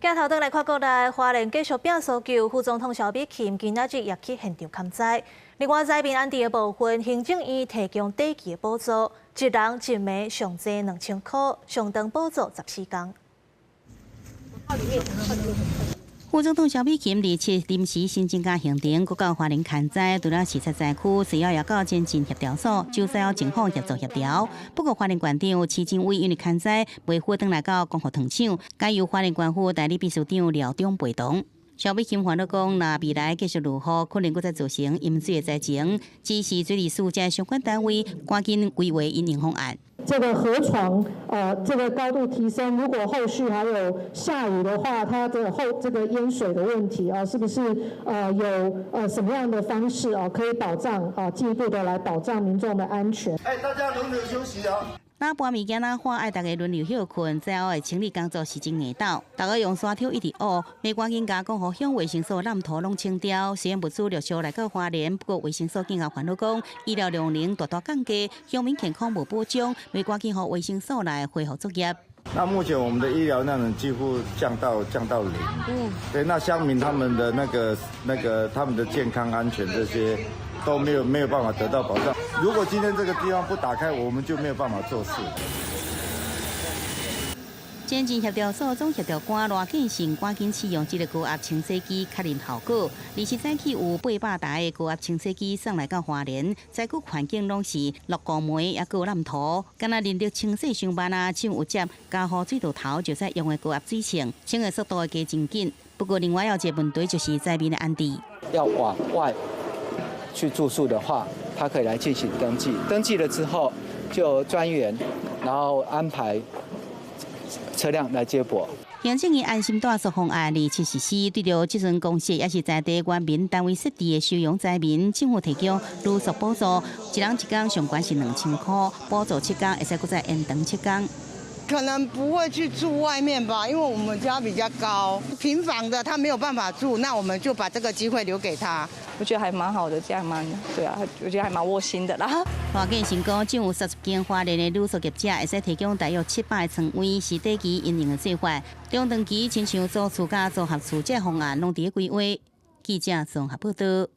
鏡頭轉來看國內，花蓮繼續拼搜救，副總統蕭美琴今仔日也去現場勘災。另外，災民安置的部分，行政院提供短期的補助，一人一暝上濟2000箍，上長補助14工。副總統蕭美琴27臨時新增加行程，閣到花蓮勘災，除了視察災區，隨後也到前進協調所，就需要政府協助協調。不過，花蓮縣長徐榛蔚因為勘災袂赴轉來到光復糖廠，改由花蓮縣府代理秘書長廖中陪同。蕭美琴煩惱講，若未來繼續落雨，可能閣再造成淹水的災情，指示水利署這相關單位趕緊規劃因應方案。這個河床，這個高度提升，如果後續還有下雨的話，它的後這個淹水的問題啊，是不是有什麼樣的方式啊，可以保障啊進一步的來保障民眾的安全？哎，大家輪流休息啊！若搬物件若換愛逐家輪流歇睏，最後的清理工作是真硬鬥。逐家用沙抽一直挖，欲趕緊共光復鄉衛生所濫土攏清掉。雖然物資陸續來到花蓮，不過衛生所警告煩惱講，醫療量能大大降低，鄉民健康無保障，欲趕緊予衛生所來恢復作業。那目前我們的醫療量能幾乎降到零。對，那鄉民他們的那個他們的健康安全這些都沒有辦法得到保障。如果今天這個地方不打開，我們就沒有辦法做事。前進協調所總協調官賴建成趕緊試用這個高壓清洗機確認效果。27早起有800台的高壓清洗機送來到花蓮，災區環境攏是落高煤，抑閣有濫土，敢若人力清洗傷慢啊，像有接加予水道頭就使用的高壓水槍，清的速度會加真緊。不過另外有一個問題就是災民的安置，要往外去住宿的話，他可以來進行登記，登記了之後就專員，然後安排車輛來接駁。行政院安心住宿方案27實施，對著這陣公設抑是在地原民單位設置的收容災民，政府提供住宿補助，一人一工上懸是2000箍，補助7工，會使閣再延長7工。可能不會去住外面吧，因為我們家比較高，平房的他沒有辦法住，那我們就把這個機會留給他。我覺得還蠻好的，這樣蠻對啊，我覺得還蠻窩心的啦。賴建成講，政府30間花蓮的旅宿業者會使提供大約700個床位，是短期因應的做法。中長期親像租厝佮組合厝這方案攏佇咧規劃。記者綜合報道。